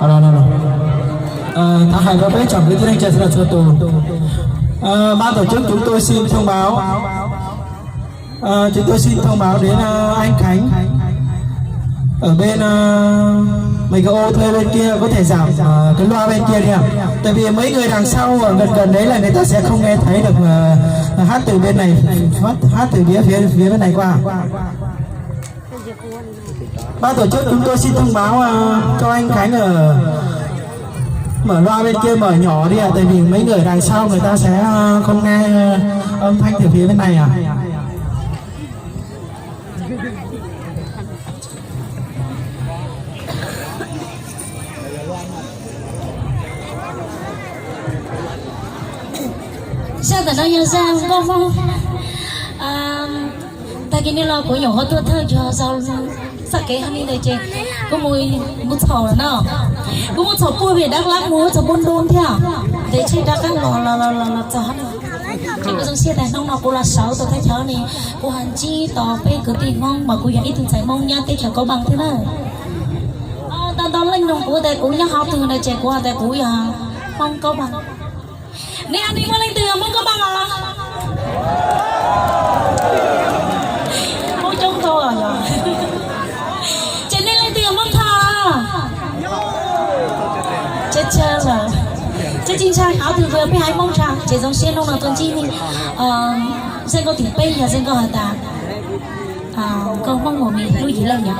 Ờ, rồi, rồi, rồi. Ờ, thả hài vào bếp chồng với tiếng Anh chơi sẽ là cho tù. Ờ, ban tổ chức chúng tôi xin thông báo. Ờ, chúng tôi xin thông báo đến, ờ, anh Khánh ở bên, ờ, mấy cái ô thuê bên kia có thể giảm, ờ, cái loa bên kia đi ạ. Tại vì mấy người đằng sau ở gần gần đấy là người ta sẽ không nghe thấy được, ờ, hát từ bên này, hát, hát từ phía, phía, phía bên này qua. Ban tổ chức chúng tôi xin thông báo, ờ, cho anh Khánh ở, mở loa bên kia mở nhỏ đi ạ, tại vì mấy người đằng sau người ta sẽ, ờ, không nghe, ờ, âm thanh từ phía bên này à. Zaj ntawm no yog zaj nkauj Hmoob. Tag kis no los kuv nyuam qhuav tuaj thawj txog txoj kev hauj lwm ntawd ces kuv mus, mus txhaum lawm no. Kuv mus txhaum puag pem Dab Lab mus txog Npoo Doo thiab, ces tsheej rov qab los los los los txog no. Ces kuv zoo siab tias hnub no kuv los sawv tau thaj chaw no, kuv ho ntsib tau peb kwv tij Hmoob mas kuv yog ib tug ntxhais Hmoob nyob teb chaws Kaub Npaaj thiab na. Tau ntau leej nug kuv tias kuv nyob qhov twg no ces kuv hais tias kuv yog Hmoob Kaub Npaaj. Nej, nej muaj leej twg yog Hmoob Kaub Npaaj os? Hmoob coob kawg os. Ces nej leej twg yog Hmoob Thoj? Tsawg tsawg lawm. Ces tsis ntshai, qhov twg peb haiv Hmoob ntshai. Ces zoo siab hnub no tuaj ntsib nej, zej nkauj tim peb yog zej nkauj has tas nkauj Hmoob Mus Mis lub yim leej yom.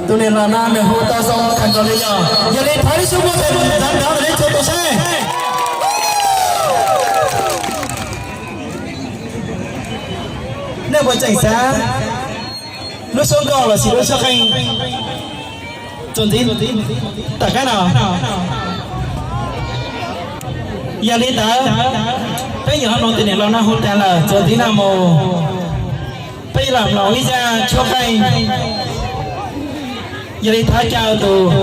Tus niam laus no nws hu tau zoo kawg nkaus li yog, yog li thov lub suab npuaj tes nrov nrov rau neb txhua tus seb. Nej puas tseem xav lub suab nkauj los sis lub suab qeej txuas ntxiv tom qab no? Yog li ntawd, peb yuav mloog tus niam laus no hu tag lawm txuas ntxiv no mus, peb yuav los mloog ib zaj tshuab qeej. Yog li thov caw tus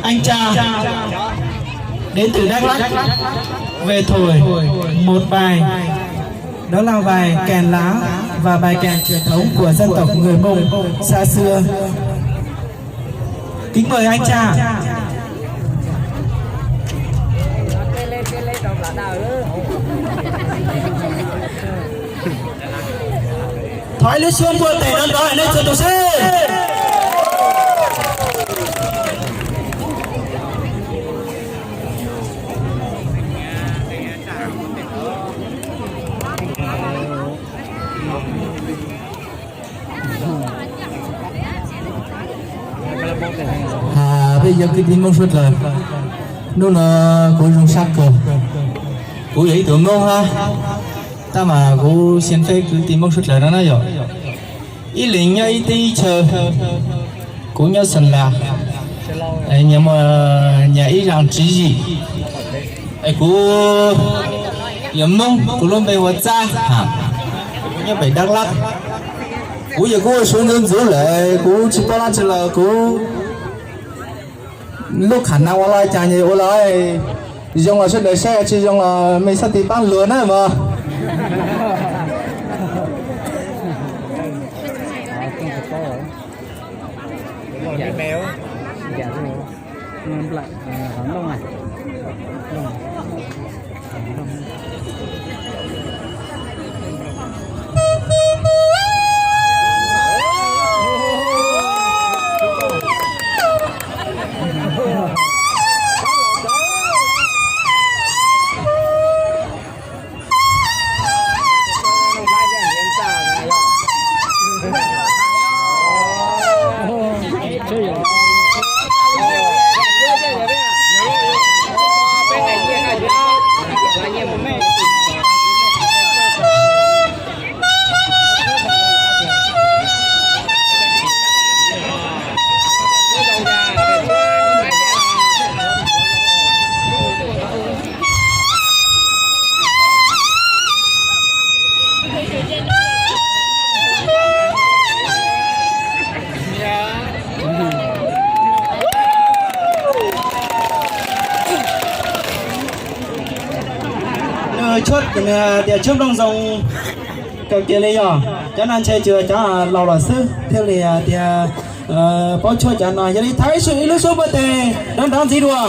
anh trai đến từ Đắk Lắk về thổi một bài, đó là bài kèn lá và bài kèn truyền thống của dân tộc người Mông xa xưa. Kính mời anh trai. Thov ib lub suab npuaj tes nrov nrov nej txhua tus seb. Ha, peb cov kwv tij Hmoob suav dlawg, hnub no kuv zoo sab kawg. Kuv yog ib tug Hmoob hab, tab mas kuv xia feb kwv tij Hmoob suav dlawg no na yom. Ib leeg nyob ib teb ib chaw, kuv nyob Xeem Las, nyias muaj nyias ib zaj tswv yim. Es kuv yog Hmoob, kuv lub npe hu ua Txab, kuv nyob pem Dak Lak. Kuv yog kuv ua Suav ntxuv ntxuv lawm, kuv tsis paub dab tsi los kuv lub kham na ua li cas nyias ua los, zoo los sawv daws saib, tsis zoo los mej txhob tiv paab luag na mog. Tias tshuab nplooj zoo kawg kiag li yog cov no ntshe tsuas cov laus lawm xwb thiaj li tias paub tshuab cov no. Yog li thov ib lub suab npuaj tes nrov nrov ntxiv dua.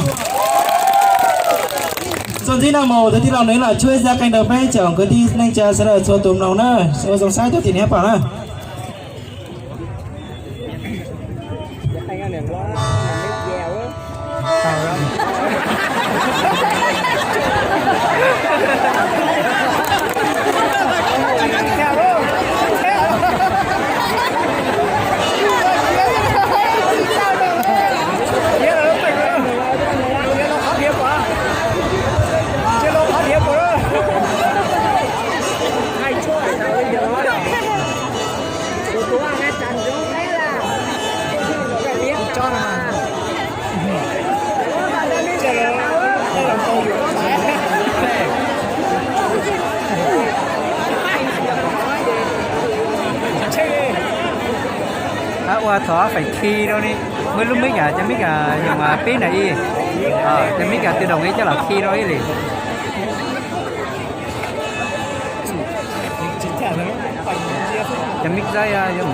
Txuas ntxiv no mus tus tij laug nws los tshuab ib zaj qeej rau peb tsoom kwv tij neej tsa sawv daws txhua tus mloog na, ua zoo saib tus tim niam pam na. Ua thov feem khi rau ni, muaj lub mic a, cov mic a, yog pib na i, cov mic a tự động i coj los khi rau ib li. Cov mic zaib yog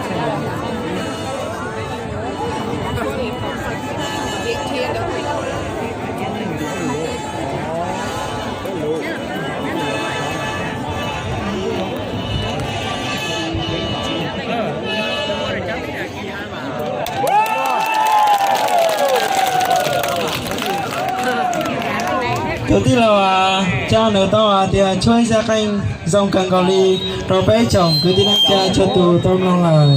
Kwv tij laus, ca nws tau hais tias tshuab ib zaj qeej zoo kawg nkaus li rau peb tsoom kwv tij neej tsa txhua tus tau mloog lawm.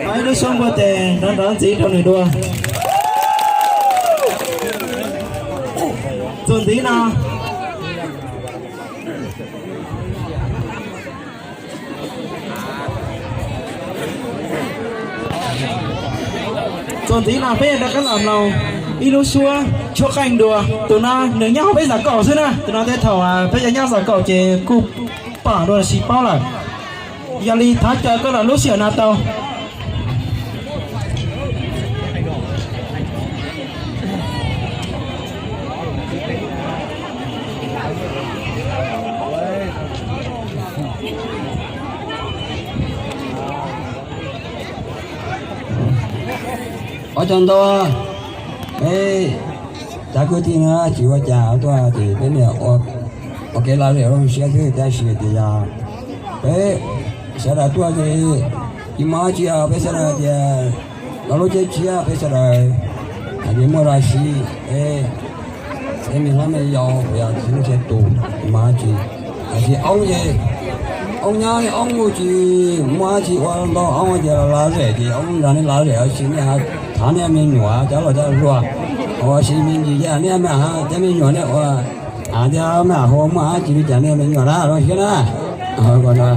Muab ib lub suab npuaj tes nrov nrov ntxiv rau nws dua. Txuas ntxiv no. Txuas ntxiv no peb yuav rov qab los mloog ib lub suab tshuab qeej dua. Tus no nws nyob hauv peb zam kaum xwb na, tus no tej thaum peb cov nyob zam kaum ces kuj pom dua los sis paub lawm. Yog li thov caw koj los lub sij hawm no tau. Ua tsaug ntau, peb cov kwv tij no tsis ua cas tuaj ces peb niam ua kev lom zem zoo siab xwb, tab sis tias yog peb sawv daws tuaj ces tsis muaj dab tsi, peb sawv daws tias los lub tsheb tshiab peb sawv daws hais tias muaj dab tsi, peb me hlob me yau puas yog tsis muaj tsheb tus, tsis muaj dab tsi. Tab sis oob ces oob nyob, oob kuj tsis muaj dab tsi ua ntau, oob ces lom zem ces oob nrog nej lom zem, tab sis nej thov nej me nyuam cov laus cov hluas, tab sis me ntsis ces nej me cov me nyuam nej ua, cov me hu muaj dab tsi li cas nej me nyuam na zoo siab na.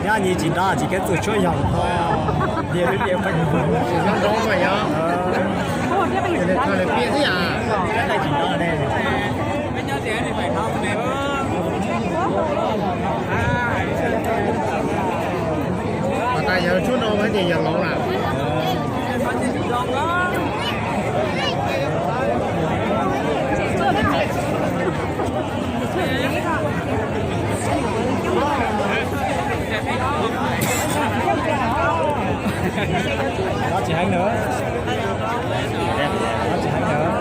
Nyob nyi tsis nrov tsis kev txuag tshuab yog ho. Diav lub diav pheej tsis nrov nrov mas yog. Tsis nrov ne. Mas tas yog tshuab no mas ces yog laus lawm. Tsis heev nữa. Tsis heev nữa.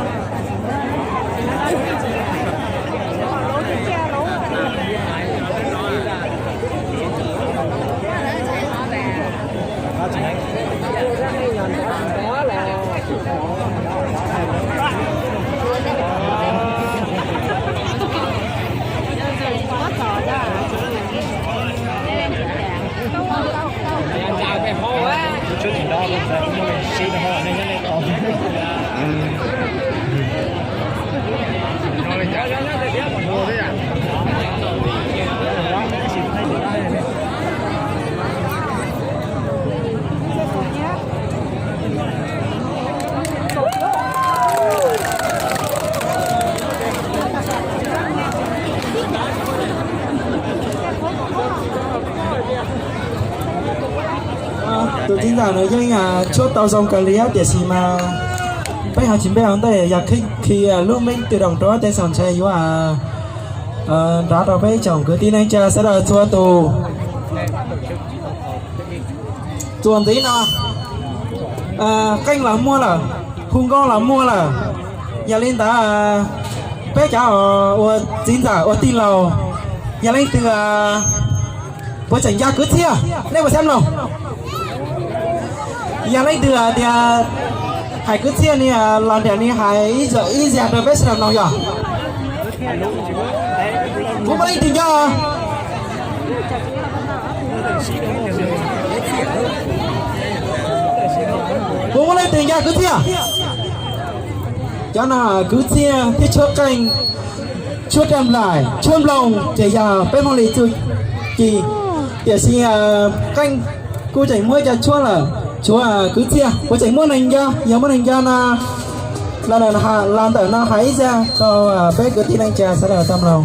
Txiv ntxawm nws yeej tshuab tau zoo kawg li tiam sis mas peb ho tsis npe ua ntej, yog khi lub meej tw doom rau tej xaus ntshe yuav nrov rau peb tsoom kwv tij neej tsa sawv daws txhua tus. Txuas ntxiv no, qeej los muaj lawm, hu nkauj los muaj lawm, yog li ntawd peb cov ua txiv ntxawm ua tij laug, yog leej twg puas tseem nco kwv txhiaj, nej puas xav mloog? Yog leej twg hais tias hais kwv txhiaj ni los nram ni hais ib zag rau peb sawv daws mloog yog. Puas muaj leej twg nco? Puas muaj leej twg nco kwv txhiaj? Cov no kwv txhiaj thiab tshuab qeej, tshuab raj nplaim, tshuab nplooj ces yog peb Hmoob Lis txuj ci, tiam sis qeej kuj tseem muaj cov tshuab lawm, tshuav kwv txhiaj puas tseem muaj neeg nco, yog muaj neeg nco no los ntawm no hais ib zag rau peb kwv tij neej tsa sawv daws tau mloog.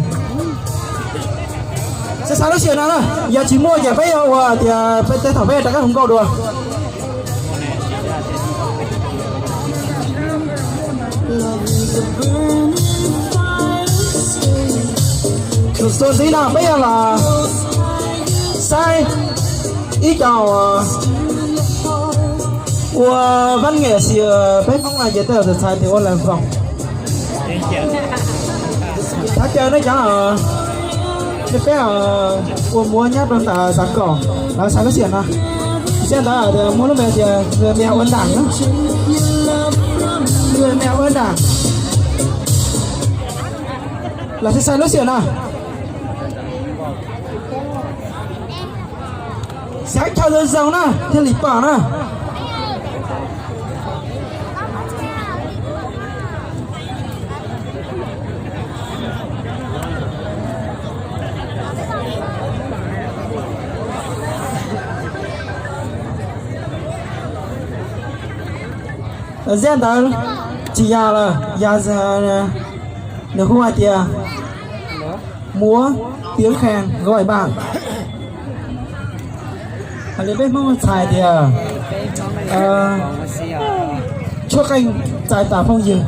Xav xav lub sij hawm no na, yog tsis muaj ces peb yuav ua tias peb tej thaum peb rov qab hu nkauj dua. Txuas ntxiv no peb yuav los saib ib co ua vab nge si peb Hmoob no ces tej zaum txhais tias ua las voos. Thov caw nej cov, nej peb ua muam nyob rau ntawm xav kom lawv xav lub sij hawm no. Xav ntawd muaj lub npe tias người mèo ua ntam na, người mèo ua ntam. Los xav xav lub sij hawm no, xav chaw zoo zoo na thiaj li pom na. Zaj ntawd tsis yog lawm, yog nws hu hais tias muab tiếng khen gọi bạn. Hais li peb Hmoob txhais tias tshuab qeej txais tos phooj ywg.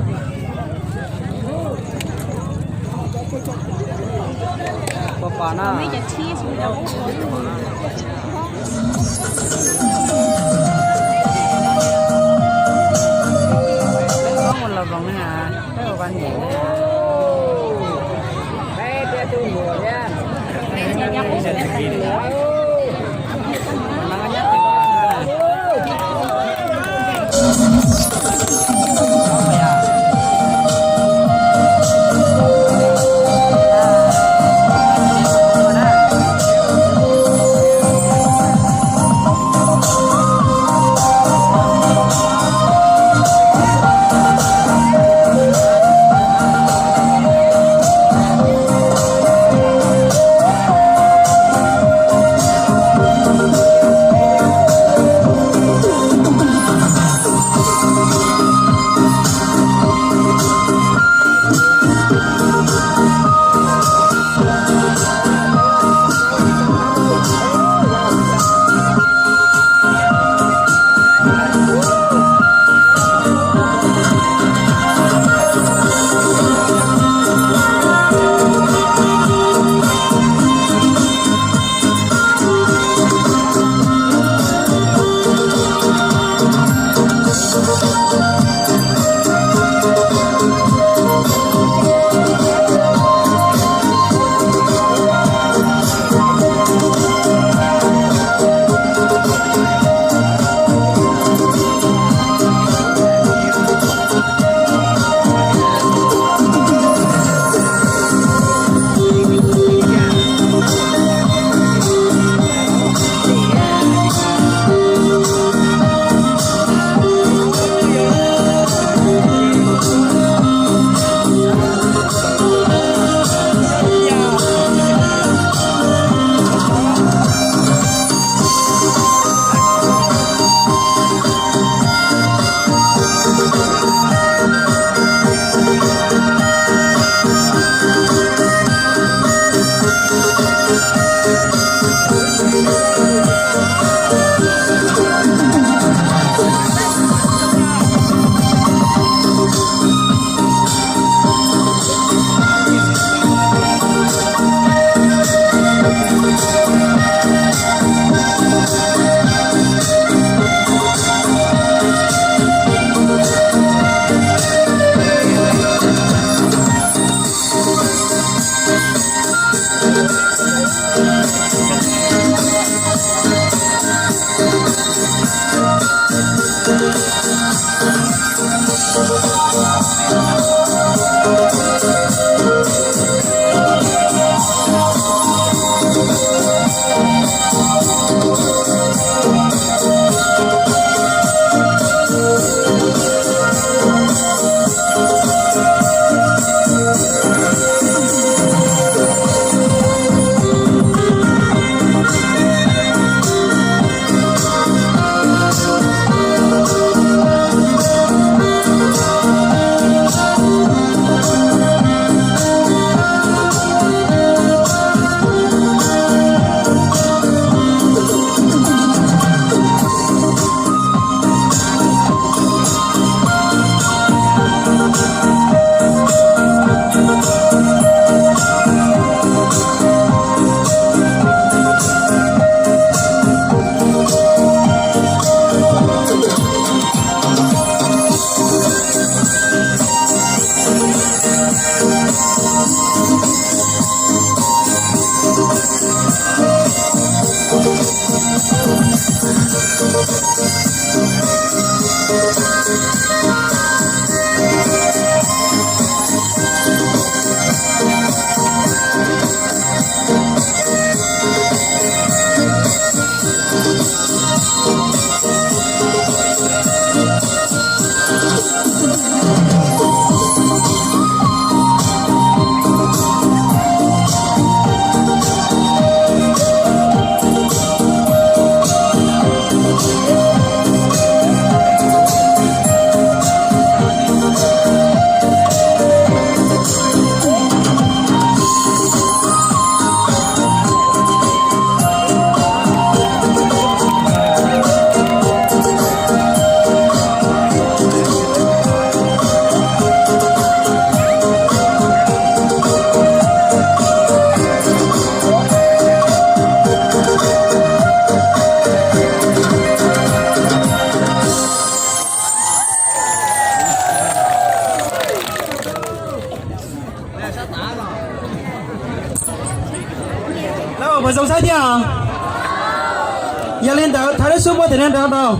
Yog li ntawd thov lub xub npuab tes nrov nrov rau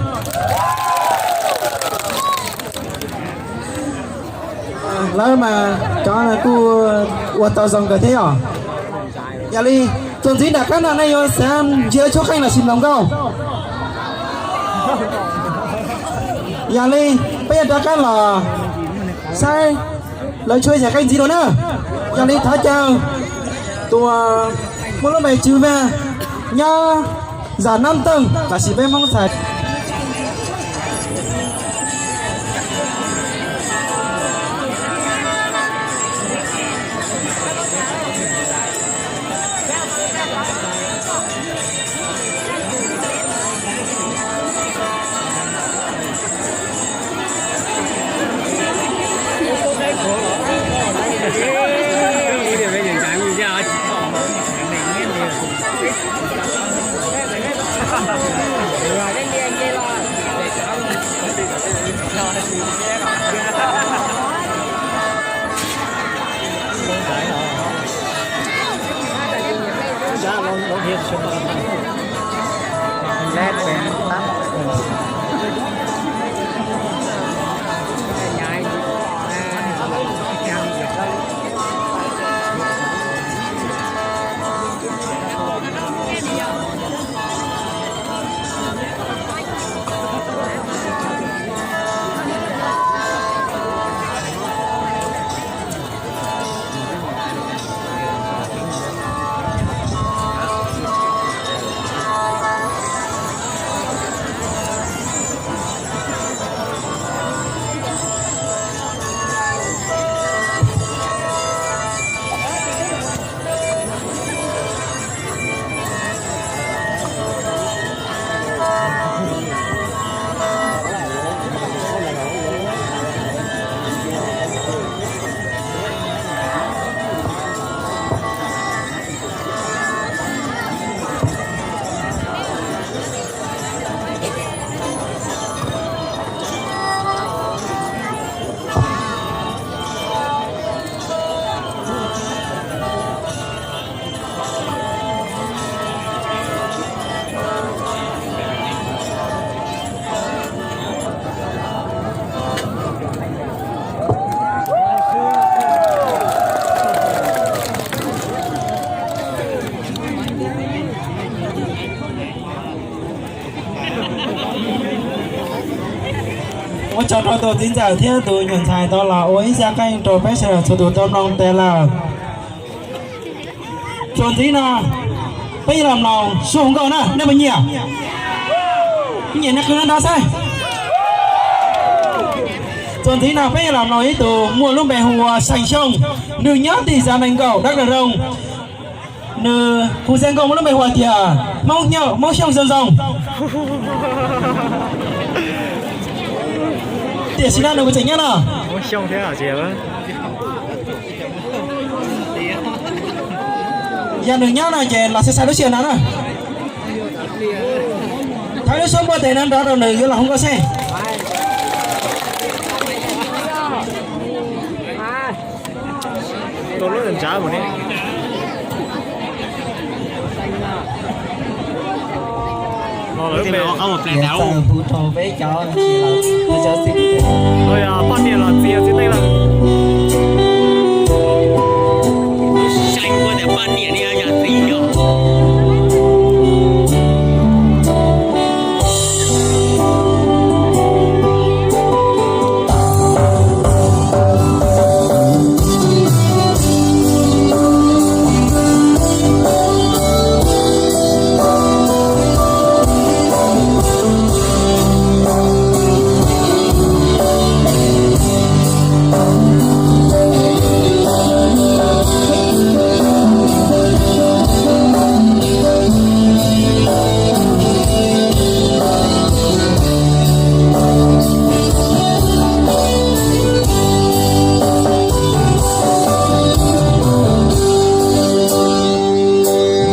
lawv mas cov kuj ua tau zoo nkawd thiab yom. Yog li txuas ntxiv nram qab no nej yuav xav ntsia tshuab qeej los sis nploos nkauj? Yog li peb yuav rov qab los saib lawv tshuab yam qeej ntxiv dua na. Yog li thov caw tus muaj lub npe Tswv Vaj nyob zos Nab Teej los sis peb Hmoob txhais Ua tsaug rau tus txiv ntxawm thiab tus nyuam ntxhais tau los ua ib xya qeej rau peb sawv daws txhua tus tau mloog tas lawm. Txuas ntxiv no peb yuav los mloog sub hu nkauj na, nej puas nyiam? Nyiam nej qw nrov nrov xwb. Txuas ntxiv no peb yuav los mloog ib tug muaj lub npe hu ua Xeem Xyooj, nws nyob tim Xav Mees Nkaum, Dab Laug Roog. Nws hu Xeem Xyooj muaj lub npe hu tias Hmoob Xyooj Zoo Zoo. Tiam sis no nws kuj tseem nyob no. Yog nws nyob no ces los sai sai lub sij hawm no na. Thov lub suab npuab tes nrov nrov rau nws yuav los hu nkauj seb. Txawm hu rau peb cov, poj niam los txiv txiv neej lawm.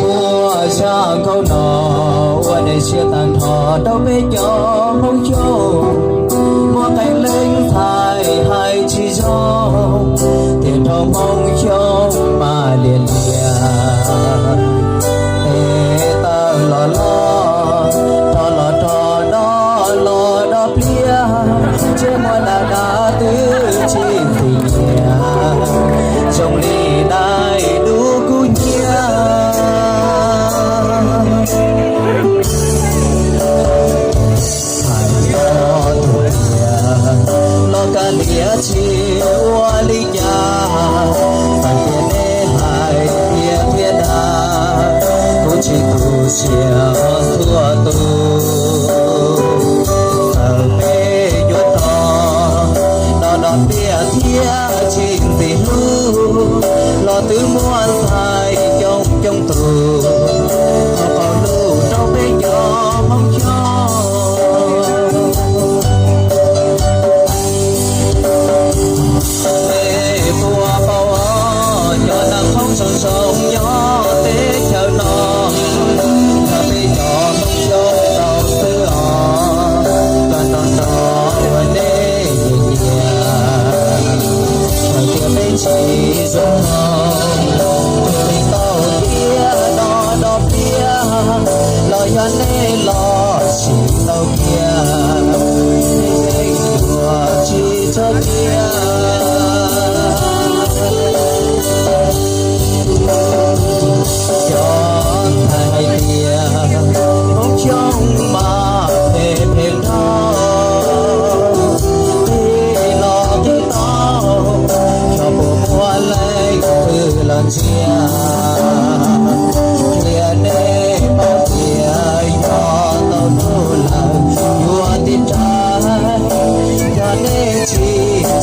Muaj zaj nkauj no ua daim siab tag nrho rau peb cov Hmoob Xyooj. Muaj qee leej thaij hais tsis zoo, tiam rau Hmoob Xyooj mas liam liam. Es tawm los los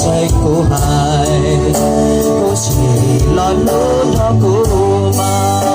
Ntseeg kuv hais, kuv sim los hlub nrog kuv mas.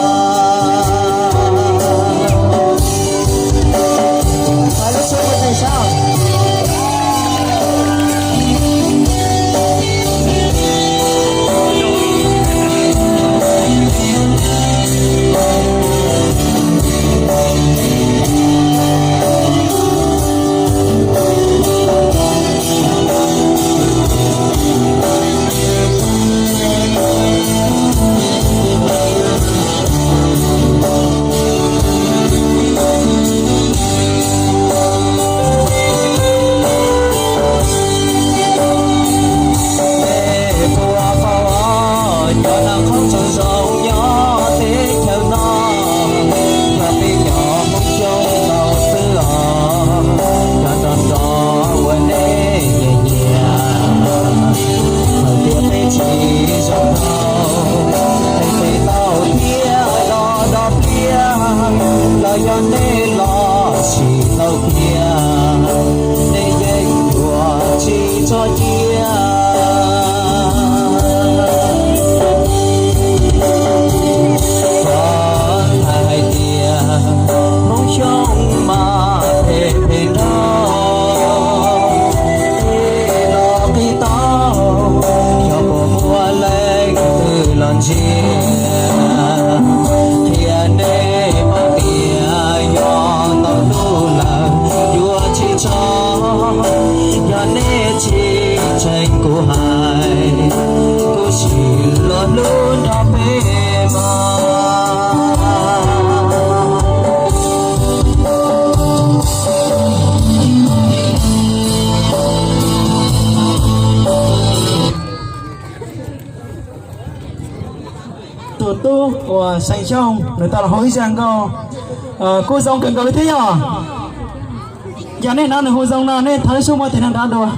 Puas paub cov nas khoom txoos zoo nyob teb chaws no, yog peb cov Hmoob Xyooj tau xwb os, cov nrog nrog ua nej nyiam nyiam. Txawm tias peb tsis zoo tau, peb tau thiab do do thiab, los yog nej los sis tau kiag, nej yeej yuav tsis tso cia. Koj hais tias Hmoob Xyooj mas phem phem nrog, peb los qhib tau, yog puas muaj leej twg los ntsia, qhia nej paub tias yog tau hlub lawm yuav tsis tso, yog nej tsis ntseeg kuv hais, kuv sim los hlub nrog peb mas. Tus tub uas Xeem Xyooj nws tau los hu ib zaj nkauj kuj zoo kawg nkaus li thiab yog. Yog nej hnov nws hu zoo no nej thov ib suab muab tes nrog nrad dua.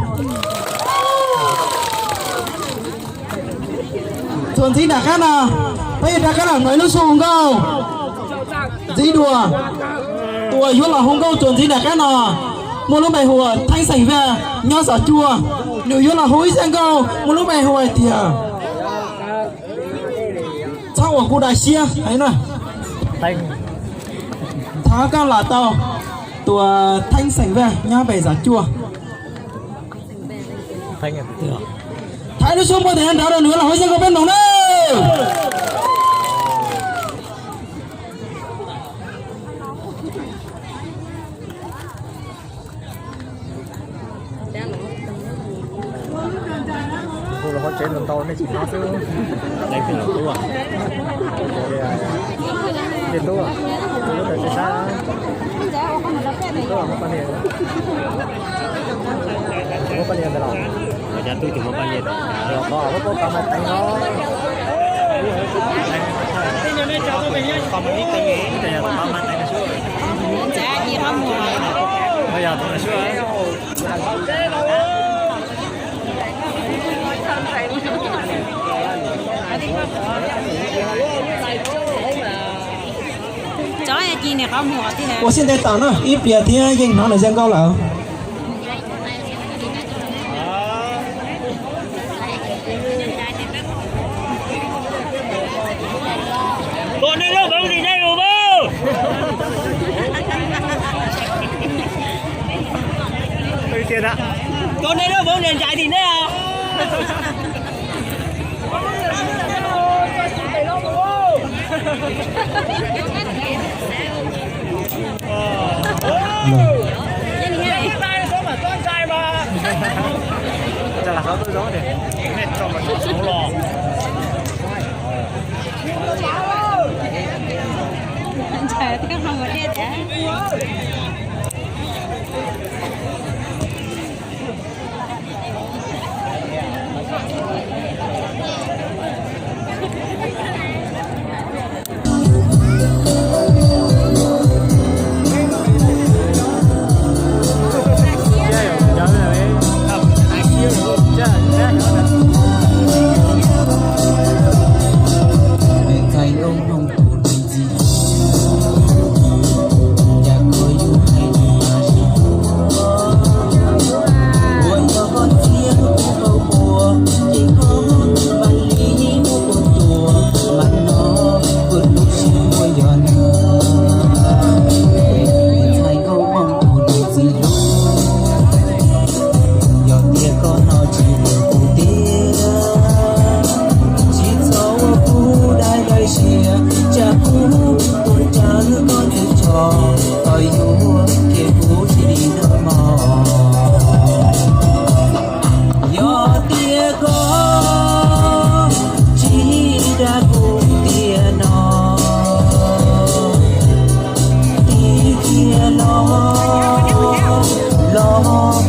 Txuas ntxiv nram qab no, peb yuav rov qab los mloog ib lub suab hu nkauj ntxiv dua. Tus uas yuav los hu nkauj txuas ntxiv nram qab no muaj lub npe hu ua Theeb Xeem Vaj nyob Zos Cuaj. Nws yuav los hu ib zaj nkauj muaj lub npe hu hais tias Txhob ua kuv daim siab. Thov koj los tau tus Theeb Xeem Vaj nyob pem Zos Cuaj. Thaiv lub suab npuab tes nrad rau nws los hu zaj nkauj peb mloog nawb. Hu los hauv tsev los ntau nej tsis hnov xwb. Leej twg los tub? Leej tub, lub taw tsis sab. Tub muaj poj niam, muaj poj niam ntawd los? Cov tub tsis muaj poj niam. Qhov muaj poj kov mas teev no. Ua sib ntev tom no ib pliag thiab yeej hnov nws zaj nkauj lawm. Kom nej lub hmoov nim ncaim mus. Kom nej lub hmoov nim ncaim tim nej os.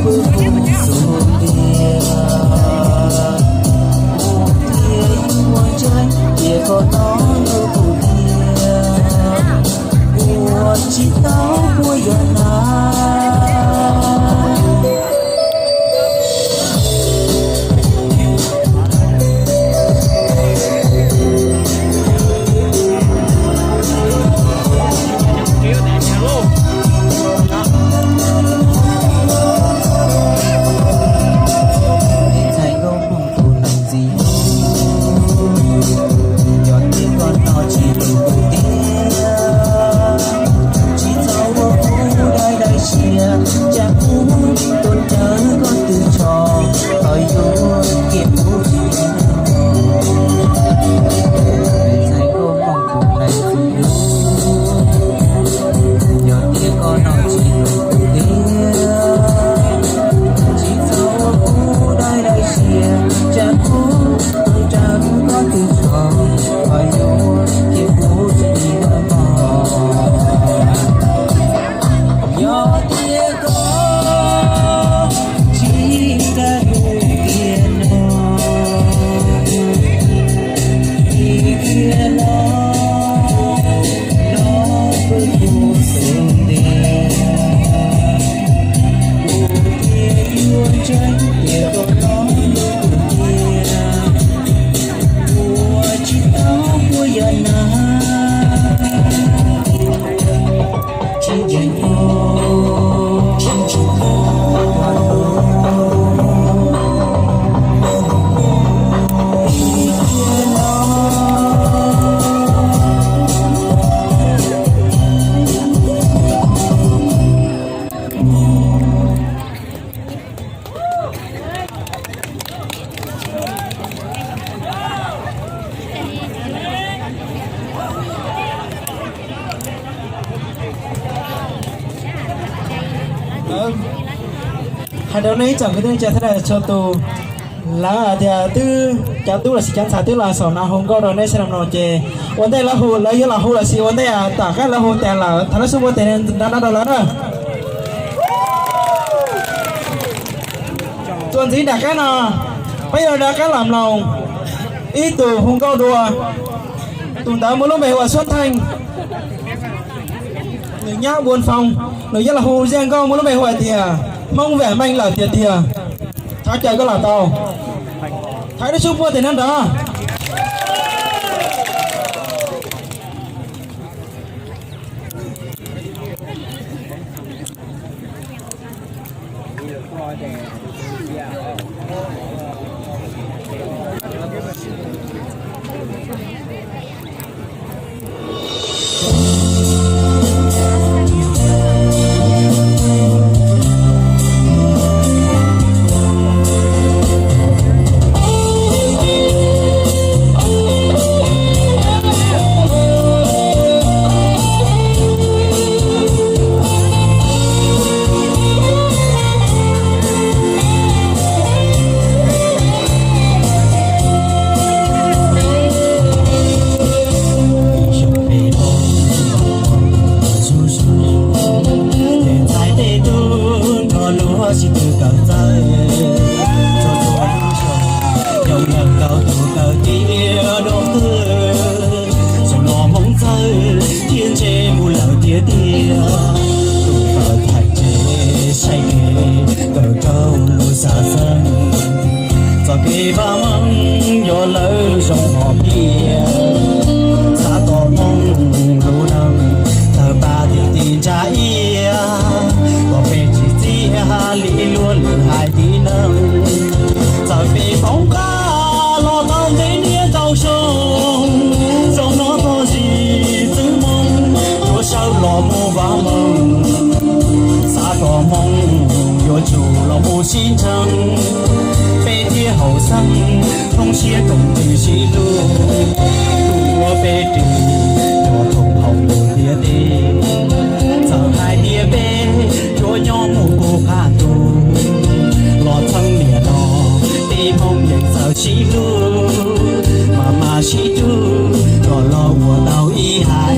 Kuv xub ntiag, kuv thiaj yuav ntseeg tias koj hlub kuv tiag, ua tsis tau puas yog na. Ntxhais nkauj hmoob tus neeg ntxim hlub, yog tias koj no tsis hlub kuv tiag, tsis txhob ua kuv dai dai siab, tsam kuv tuaj raws koj tw tsho, koj yuav kiag kuv tsis ntxhais nkauj hmoob tus neeg ntxim hlub, yog tias koj no tsis hlub kuv tiag, tsis txhob ua kuv dai dai siab, tsam kuv tuaj raws koj tw tsho, koj yuav kiag kuv tsis ntxhais nkauj hmoob. Yog tias koj tsis nrog kuv tiag no, tsis tiag no, no kuv xub ntiag, kuv thiaj yuav ntseeg tias koj hlub kuv tiag, ua tsis tau puas yog na. Hais rau nej ib tsoom kwv tij neej tsa sawv daws txhua tus, lawv hais tias twb cov tub los sis cov ntxhais twb los xaus no hu nkauj rau nej sawv daws mloog ces ua ntej lawv hu, lawv yuav los hu los sis ua ntej tom qab lawv hu tas lawm thov lub xub ntiag tes nrov nrov rau lawv na. Txuas ntxiv nram qab no, peb yuav rov qab los mloog ib tug hu nkauj dua. Tus ntawd muaj lub npe hu ua Xuab Theej, nws nyob Npuas Foo, nws yuav los hu zaj nkauj muaj lub npe hu hais tias Hmoob Vam Meej lawm tiag tiag. Thov caw koj los tau. Thaiv lub xub ntiag tes nrov nrov. Ntxhais tej tub nrog luag sib tw kawm txawj, txhua txhua lub xyoo yog lawv nkauj tus kawm tiav dua qwj, zoo los Hmoob txawj thiab ntse mus lawm tiag tiag. Tus kawm thaij tsev saib kev kawm rau lub xav xeeb, txoj kev vaj meej yog lawv zoo hom phiaj. Xav kom Hmoob lub neej tawg pab tim ti ntsa iab, kom peb tsis txiaj li luag lwm haiv tib neeg. Txawm peb poob qab los tau ntev niaj ntau xyoo, zaum no txog zim txwv moo, yuav sawv los mus vaj meej. Xav kom Hmoob yuav tsum los mus sib ntseeg, peb thiaj haum xeeb, thooj siab koom tig sib hlub. Tus uas peb ris yog thooj haum lub ntiaj teb. Txawm hais tias peb yuav nyob mus puv qab ntuj, los txheej niaj no tib Hmoob yeej txawj sib hlub, mas mas sib rub kom los ua tau ib haiv.